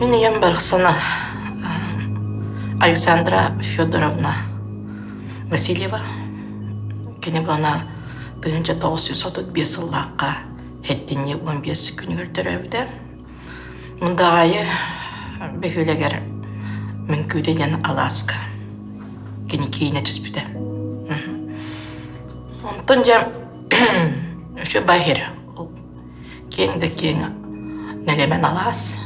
Мин ийэм барахсана Александра Федоровна Васильева. Кини буолана 1935 сыллаахха хэттинньи 15 күнүгэр төрөөбүтэ. Мындаҕайы бөһүөлэгэр Мөҥкүүдэ диэн алааска кини киинэ түспүтэ. Онтон дьэ үчүгэй баһир киэҥ да киэҥ нэлэмэн алаас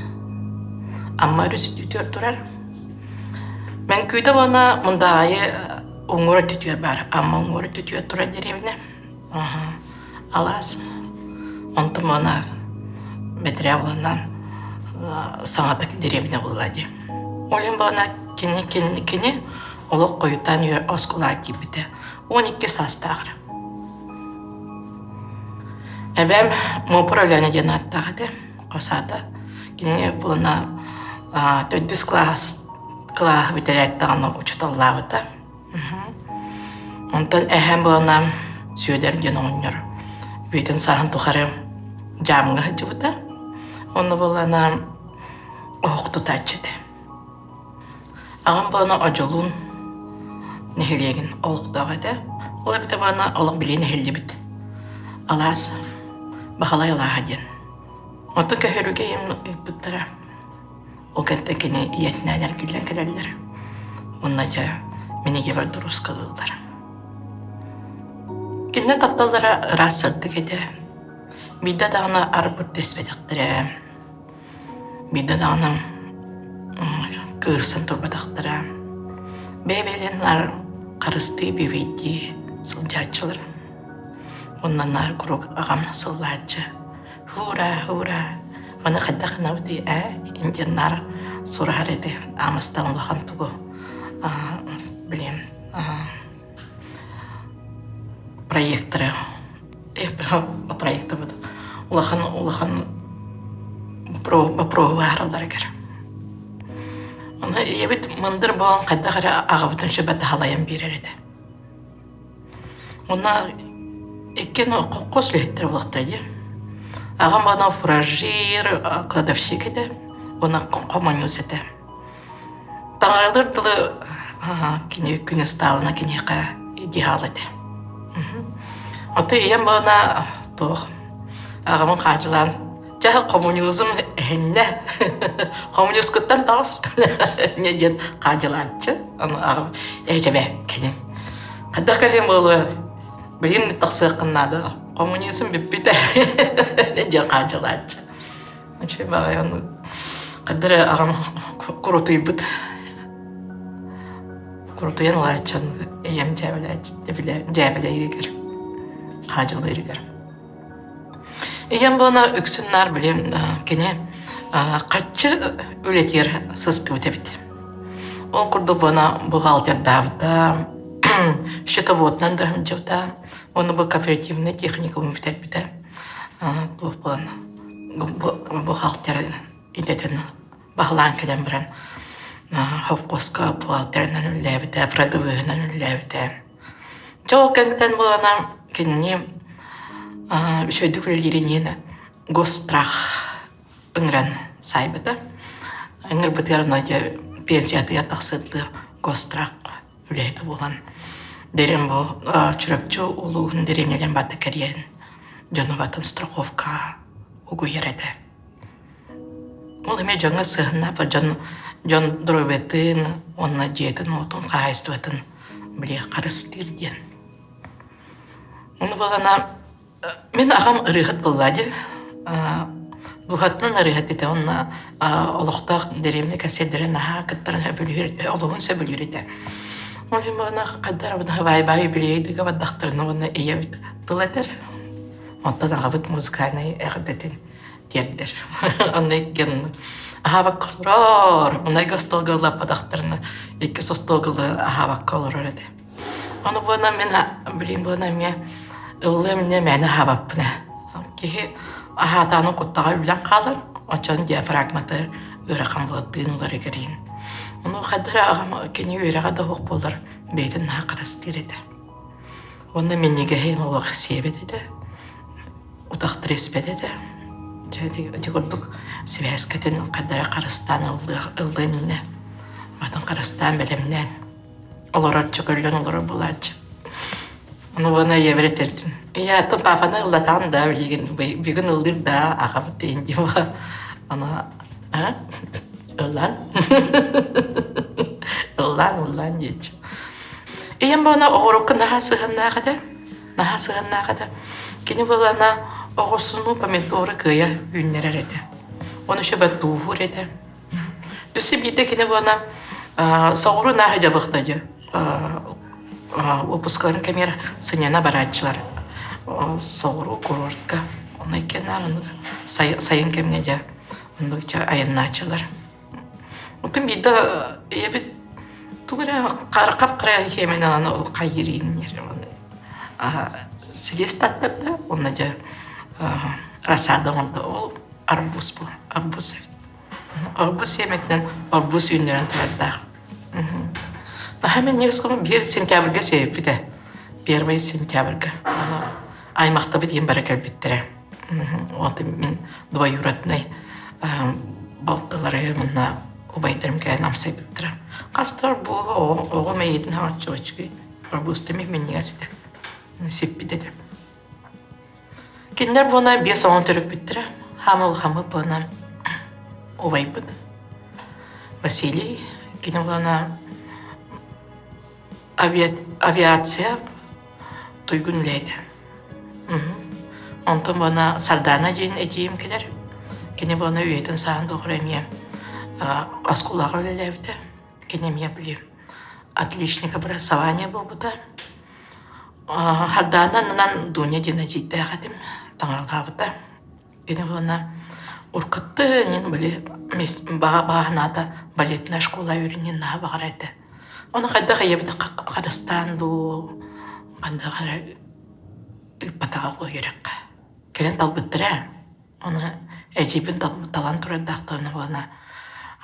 Амма өрүс үрдүгэр турар. Мөҥкүүдэ уонна Мындаҕайы уҥуор өттүтүгэр баар Амма уҥуор өттүтүгэр турар дэриэбинэ. Алаас. Онтум уонна бэтэрээ буоланан саҥатык дэриэбинэ буолла дии. Ол иһин буолана кини кини кини олох хойутаан оскуолаҕа киирбитэ. 12 саастааҕар. Эбээм Муопур Өлөөнө диэн ааттаах этэ, хос аата. Кини буолана төрдүс кылаас кылааһы бүтэрээт даҕаны учууталлаабыта. Онтон эһээм буолана Сүөдэр диэн оҕонньор үйэтин сааһын тухары дьаамҥа сылдьыбыта. Онно буолана оһох тутааччы этэ. Аҕам буолана Одьулуун нэһилиэгин олохтоох этэ. Ол эбэтэ буолана олох билиэн иһиллибит алаас Баһылай алааһа диэн. Онтон көһөрүүгэ ийэм ыыппыттара. Ол кэнтэн кини ийэтинээн эргиллэн кэлэллэр. Уонна дьэ мин ийэбэр дуруускалыыллар. Кинилэр тапталлара ыраас сырдык этэ. Биирдэ даҕаны арбыт дэспэтэхтэрэ. Биирдэ даҕаны кыырсан турбатахтара. Бэйэ-бэйэлэрин наар харыстыы, бүөбэйдии сылдьааччылар. Уонна наар куруук аҕам сыллааччы. Һуура, һуура, маны хайдах гынабытый ээ? Диэн наар сураһар этэ. Аамастан улахан тугу билиэм проекторы проектыбыт улахан улахан боппуруоһу быһааралларыгар. Ону ийэбит мындыр буолан хайдах эрэ аҕабытын сүбэ таһалайан биэрэр этэ. Уонна иккиэн хос үлэһиттэр буолуохтара дии. Аҕам аны фуражир, кладовщик этэ уонна хомуньуус этэ. Таҥаралар дылы кини күн ыстаалына киниэхэ идеал этэ. Оттон ийэм буолана туох аҕабын хаадьылаан чэ коммунизм эһиннэ коммунизкыттан таҕыс не диэн хаадьылааччы ону аҕам ээ чэбэ кэлин хайдах кэлин буолуо билигин тахсыаххын наада коммунизм бүппүтэ диэн хаадьылааччы Үчүгэй баҕайы ону хайдах эрэ аҕам курутуйбут курутуйан ылааччы ийэм дьээбэлэйигэр хаадьылыырыгар. Ийэм буолана үксүн наар билим кини хаччы үлэтигэр сыстыбыт эбит. Ол курдук буона бухгалтердаабыта, счетоводунан да сылдьыбыта, уонна бу кооперативнай техникуму бүтэрбитэ. Туох буолан бухгалтер идэтин баһылаан кэлэн баран совхозка бухгалтерынан үлэлээбитэ, продавеһынан үлэлээбитэ. Дьэ ол кэнниттэн буолана кинини үчүгэйдик үлэлиирин иһин госстрах ыҥыран саайбыта. Ыҥырбытыгар онно дьэ пенсиятыгар тахсыыллыы госстрах үлэһитэ буолан дириҥ бу Чурапчы улууһун дириҥинэн бата кэрийэн дьону батын страховкаҕа угуйар этэ. Ол эмиэ дьоҥҥо сыһынна дьон дьон доруобуйатын уонна дьиэтин-уотун хаһаайыстыбатын били харыстыыр диэн. Ону буолана Мин аҕам ырыаһыт буолла дии. Дууһатынан ырыаһыт этэ уонна олохтоох дэриэбинэ кэнсиэрдэрэ наһаа кыттарын сөбүлүүр этэ, олуһун сөбүлүүр этэ. Ол иһин баҕана хайдах эрэ баай-баай үбүлүөйдүгэ бардахтарына уонна ийэбит тыл этэр. Оттон аҕабыт музыкальнай эҕэрдэтин тиэрдэр. Онно иккиэн аһаабакка олорор. Мунайга остуолга ыллаппатахтарына иккис остуолга аһаабакка олорор этэ. Ону буона мин билим буона эмиэ ыллыам инньэ мээнэ аһаабаппын ээ. Киһи аһаатаҕына куттаҕа үллэн хаалар, оччон диафрагмата ыарахан буолар, тыын ылар игириин. Ону хайдах эрэ аҕам кини үөрэҕэ да суох буолар, бэйэтин наһаа харыстыыр этэ. Уонна минньигэһин олох сиэбэт этэ, утахтары испэт этэ. Дьэ. Ити курдук сибээскэтин хайдара харыстаан ыллыан иннэ батын харыстаан бэлэмнээн олорор чөкөллөн олорор буолааччы. Ону уонна ийэбэр этэртим. Ийэ аттан паапаны ыллатаан да билигин бүгүн ыллыыр да аҕабыт диэн дима. Аны а ыллаан ыллаан ыллаан диэччи. Ийэм буона оҕурукка наһаа сыһыаннаах этэ. Наһаа сыһыаннаах этэ. Кини буолана оҕусуну помидоры кыайа үүннэрэр этэ. Ону еще баттууһуур этэ. Өссө биирдэ кини буона соҕуруу нааһа дьабыхта дьэ выпускаларын кэмигэр сынньана барааччылар соҕуруу курортка ону иккиэннээх оннук сайын кэмҥэ дьэ оннук дьэ айаннааччылар. Оттон биирдэ ийэбит тугу эрэ хап-хара хиэмэн аны хайыыр ииннэр силиэс таттарда уонна дьэ рассада оҥордо ол арбуз бу арбуз эбит Арбуз сиэмэтинэн арбуз үүннэрэн турардаах. Наһаа минньигэс гына биир сентябрьга сиэппитэ. Первый сентябрьга. Аймахтабыт диэн бара кэлбиттэрэ. Вот мин двоюродный балтылары уонна убайдарым кэлэн амсайбыттара. Хастар бу оҕо мэйиитин хаҥаччы арбузтым минньигэс этэ. Сиппит этэ. Кинилэр буона 5 оҕону төрөппүттэрэ. Хаама улахаммыт буона убайбыт Василий. Кини буона авиация туйгун үлэһитэ. Онтон буона Сардаана диэн эдьиийим кэлэр. Кини буона үйэтин сааһын тухары эмиэ оскуолаҕа үлэлээбитэ. Кини эмиэ били отличник образования буолбута. Хардаана аннынан Дуня диэн эдьиийдээх этим, таҥаралаабыта. Кини уонна уркатты нин били баҕа бааһынаата балетная школа үөрэнин наһаа баҕара этэ. Ону хайдах ийэбит харыстаан дуу, хайдах эрэ ыыппатаҕа үөрэххэ. Кэлэн талбыттара. Ону эдьиийбин талан турардаахтарына уонна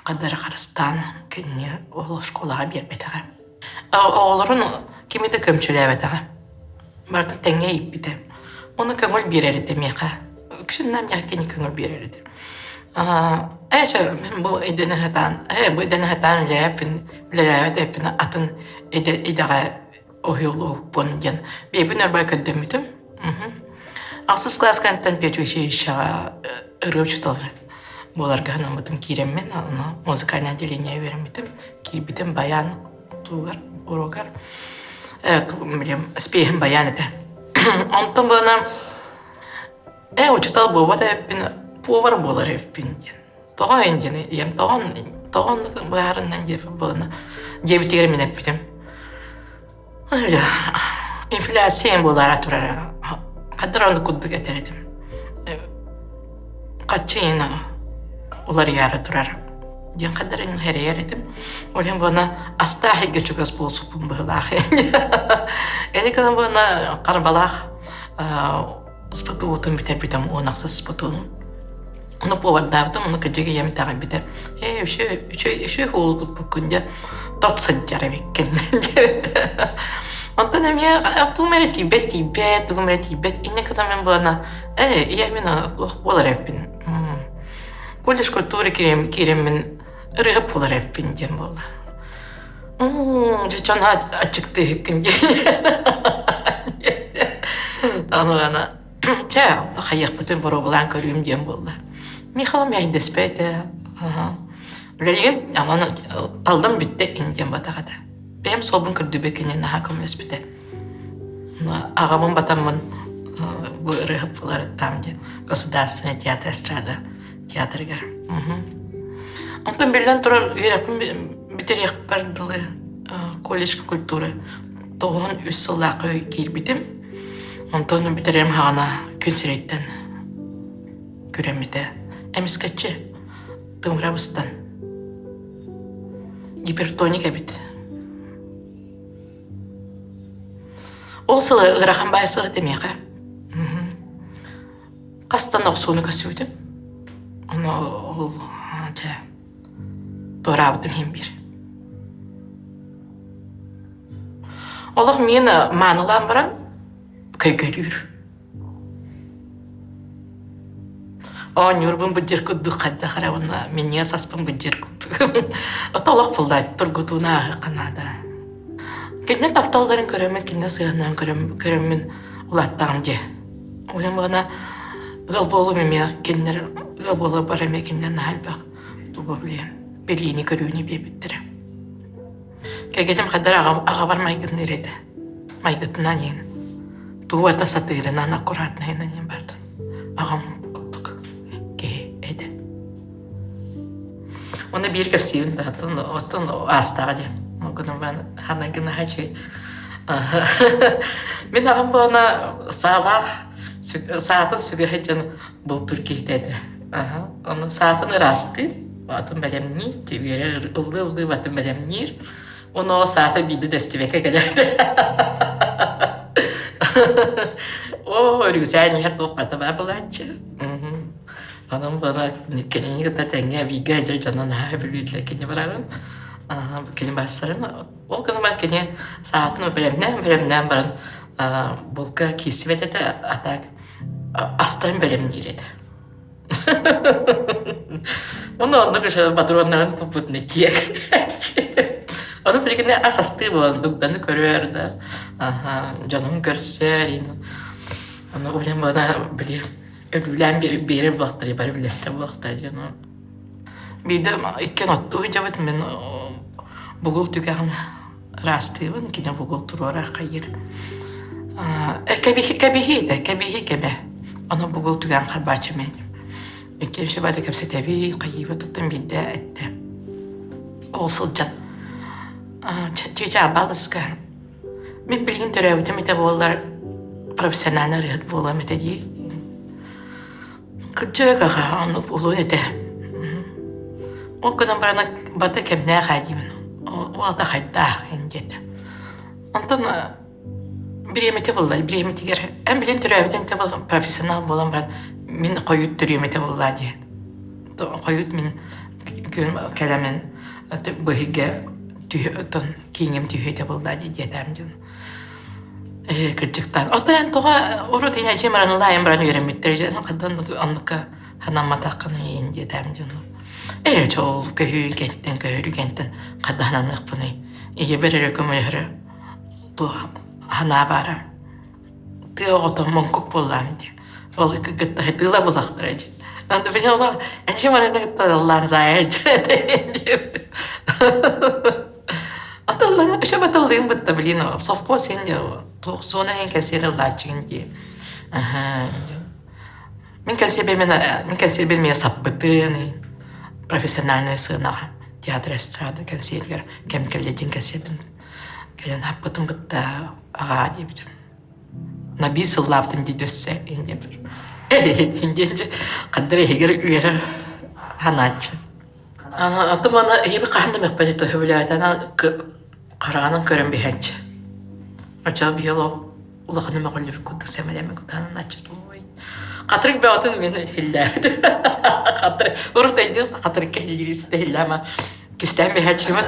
ханна харыстаан кинини ол оскуолаҕа биэрбэтэҕэ. Оҕолорун кими да көмчүлээбэтэҕэ. Барытын тэҥҥэ ииппитэ. Ону көҥүл биэрэр этэ миэхэ. Үксүн миэхэ кини көҥүл биэрэр этэ. Ээ чэ, мин бу идэни сатаан, ээ бу идэни сатаан үлэлээбиппин, үлэлээбэт эппин атын идэҕэ уһуйуллубуппун диэн бэйэбин өрбөй көрдөммүтүм. Ахсыс кылааска педучилищеҕа ырыа учуутала буоларга анаммытым киирэммин, ону музыкальное отделение үөрэммитим. Киирбитим баян тугар, уруогар, спеһим баян этэ. Онтон буолан ээ учуутал буолбат эбиппин, повар буолар эбиппин диэн. Тоҕо эн диэн ийэм тоҕо тоҕо оннук быһаарыннан диэбит буолана диэбитигэр мин эппитим. Инфляция буолаара турара. Хаддар оннук курдук этэр этим. Хаччы иһин уларыйаары турар диэн хаддар эрэйэр этим. Ол иһин буона астаах эйгэ чугас буолсуппун быһылаах. Эни кынан буона харбалаах СПТУ-тун бүтэрбитим уон ахсыс СПТУ-ну. Ону повардаабытым, ону кырдьык ийэм итэҕэйбитэ. Ээ, үчүгэй, үчүгэй, үчүгэй уолу туппуккун дьэ, тот сылдьар эбиккин диэбит. Онтон эмиэ тугум эрэ тиийбэт, тиийбэт, тугум эрэ тиийбэт. Инньэ гынан мин буолана, ээ, ийэ мин туох буолар эбиппин. Колледж культуры киирэммин ырыаһыт буолар эбиппин диэн буолла. Дьэ, дьон аччыктыыһыккын диэн. Аны чэ, хайыахпытын боруобалаан көрүүм диэн буолла. Михаил мэйдэспэт этэ. Билигин онон талдым бүттэ ин диэн батах этэ. Бэйэм суолбун көрдүбэккинэн наһаа көмөлөспүтэ. Аҕабын батаммын бу ырыаһыт буоларыттаам диэн Государственный театр эстрада театрыгар. Онтон биллэн туран үөрэхпин бүтэриэхпэр дылы колледж культуры 93 сыллаахха киирбитим. Онтон бүтэриэм хаҕана күн сириттэн күрэммитэ. Эмискэччи тымыра быстан. Гипертоник эбит. Ол сыл ыарахан баай сыл этэ миэхэ. Хастан охсууну көрсүбүтүм. Ону ол дьэ туораабытым иһин биир. Олох миин маанылаан баран көйгөлүүр. Оонньуурбун быдьыр курдук хайдах эрэ уонна минньигэс аспын быдьыр курдук. Толох булдаат тургутууну ааһыахха наада. Кинини тапталларын көрөммүн, кинини сыһыаннарын көрөммүн улааттаҕым дии. Улам гына ыал буолуум эмиэ кинилэр ыал буоларбар эмиэ кинилэр наһаа элбэх тугу билиэм билиини көрүүнү биэрбиттэрэ. Кэргэним хайдах аҕабар майгынныыр этэ. Майгытынан иһин. Тугу барыта сатыырынан, аккуратнайынан иһин бардын. Аҕам курдук киһи этэ. Уонна биир кэпсиибин да, оттон, оттон аастаҕа диэн. Гынан баран ханна наһаа Мин аҕам буолана саалаах саатын сүгэ сылдьан бултуур киһитэ этэ. Ону саатын ыраастыыр, атын бэлэмниир, үөрэ ыллыы-ыллыы атын бэлэмниир. Ону ол саата биирдэ тэстибэккэ кэлэр. Оо, өрүгүсээн иһэр туох хата баар буолааччы. Онон буола кинини кытта тэҥҥэ бииргэ сылдьар дьоно наһаа сөбүлүүллэр кини барарын. Кини барсарын. Ол гынан кини саатын бэлэмнээн бэлэмнээн баран булка киирсибэт этэ, а так астарын бэлэмниир этэ. Онно оннук ботуруоннарын туппут киэр. Ону билигин ас астыы буолан дугданы көрөр да, дьонун көрсөр, ону улем бана били өлүүлээн биэрэр буолахтар, бары билэстэр буолахтар диэн. Биирдэ иккиэн оттуу сылдьабыт, мин бугул түгэҕин ыраастыыбын, кини бугул туруора хайыыр. Кэбиһи кэбиһи да, кэбиһи кэбэ. Ону бугул түгэн харбааччы мен. Иккиэн шыбада кэпсэтэби, хайыыбыт туттан биирдэ этте. Ол сылдьан чича балыска. Мин билигин төрөөбүтүм этэ буоллар профессиональный ырыаһыт буолуом этэ дии. Кырдьык аҕа, оннук буолуо этэ. Ол гынан баран бата кэмнээх ээ диибин. Ол да хайдаах ин диэтэ. Онтон бириэмэтэ булла, бириэмэтигэр эн билин төрөөбүтүн те профессионал буолан баран мин хойут төрүөм этэ буоллаа дии. Хойут мин күн кэлэмин быһыйга түһ кииҥим түһүө этэ буоллаа дии диэтэм дьон. Ээ, кырдьыктаан. Оттон эн тоҕо урут ийэ дьиэм баран ылаайан баран үөрэммиттэр дьэ хандан оннукка ханамматаххын иин диэтэм дьону. Ээ, чол көһүүн кэнтэн көһөрү кэнтэн хаддаһананыахпыный. Ийэбэр эрэ көмөлөһөрө туох ханаа баара. Тыа оҕото муҥкук буоллаан дии. Ол кытта тыыла булахтара дии. Анда поняла, энчи барана кытта ыллаан заая дии. Атыллан, өшө батыллыын бытта, блин, совхоз сен туох суона иһин кэнсиэр ыллааччыгын дии. Аха. Мин кэнсиэрбин мин кэнсиэрбин миэ саппытын профессиональная сыанаҕа театр эстрада кэнсиэригэр кэм кэллэ диэн кэнсиэрбин кэлэн хаппытын бытта аҕаа диэбитим. На биир сыллаабытын дии өссө индиэбэр. Индиэнчи хаддар иһигэр үөрэ ханааччы. Антон манна эһиби хаһан да мөхпөт этэ сөбүлээбэтэ хараҕынан көрөн биһээччи. Оччоҕо биһи олох улаханы мөҕүллүбүт курдук сэмэлэммит кутаанааччы ой. Хатырык бөҕөтүн мин иһиллээбит. Хатырык урут өйдүүр хатырыкка иһиллиир истэ иһиллээмэ кистээн биһээччибин.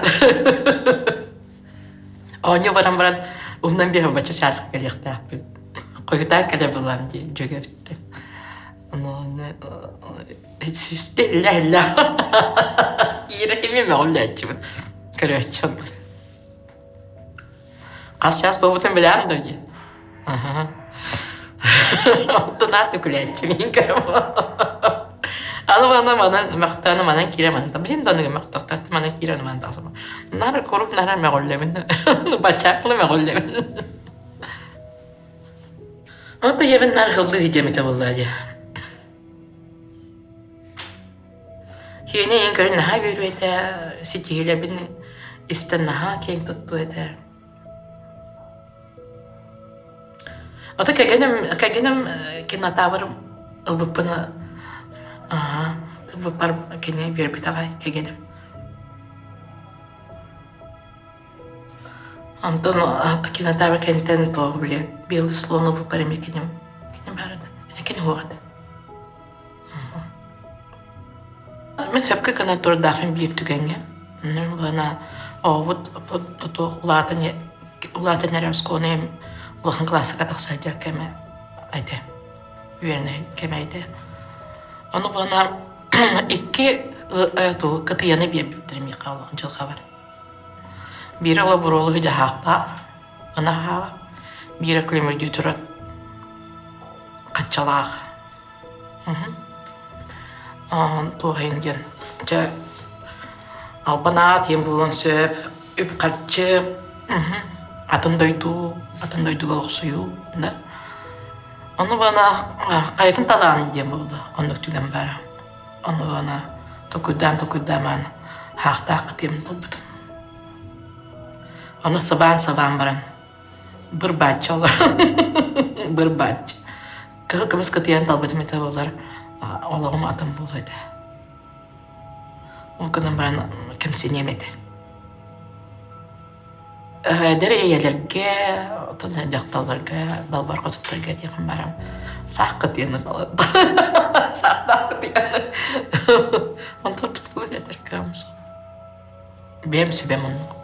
Оонньуу баран баран умнан биэһэ бачча чааска кэлиэхтээхпин. Хойутаан кэлэ булам дии дьүөгэбиттэн. Иллэ Иирэ кими мөҕүллээччибин көрөөччүм. Хас чаас буолбутун билээн да дии. Оттон түкүлээччибин көрөм. Аны мана манан мөхтөөнө манан киирэ манан блин да аны мөхтөхтөртө манан киирэн манан тахсама. Нара курук нара мөҕүллэбин. Бачаклы мөҕүллэбин. Онто ийэбин наар ыллыы сидьэмитэ буоллаа дии. Киһини ийэн көрөн наһаа үөрүө этэ, ситиһиилэрбин истэн наһаа киэҥ туттуо этэ. Ото кэргэним, кэргэним кинотавр ылбыппын аа ылбыппар кини биэрбит аҕай кэргэним. Онтон кинотавр кэнниттэн то били белый слон ылбыппар эмиэ киним киним баар этэ. Кини суох этэ. Мин сөпкө гына турдаахпын биир түгэҥҥэ. Уонна оҕобут туох улаатан улаатан эрэр оскуоланы улахан кылааска тахса сылдьар кэмэ этэ. Үөрэнэр кэмэ этэ. Ону буолана икки кытыйаны биэрбиттэр миэхэ олох дьылҕабар. Биирэ олобуруолуһу дьаһаахтаах, ынаһааҕа, биирэ күлүмүрдүү турар хаччалаах. Туох иһин диэн, дьэ, албан аат иэн буолуон сөп, үп-харчы, атын дойду, атын дойдуга олохсуйуу да. Ону бана хайатын талаан диэн буолла, оннук түгэн баара. Ону бана токуйдаан-токуйдаан хаахтаах кытыйым буолбутум. Ону сыбаан-сыбаан баран быр-бааччы олорон быр-бааччы. Кыһыл көмүс кытыйан талбытым этэ буоллар, олоҕум атын буолуо этэ. Ол гынан баран кэмсиниэм этэ. Эдэр ийэлэргэ, оттон дьахталларга, далбар хотуттарга этиэхим барам саах кытыйаны таларда. Саахтаах кытыйаны. Онтон тутуу этэр кыам суох. Бэйэм сүбэм оннук.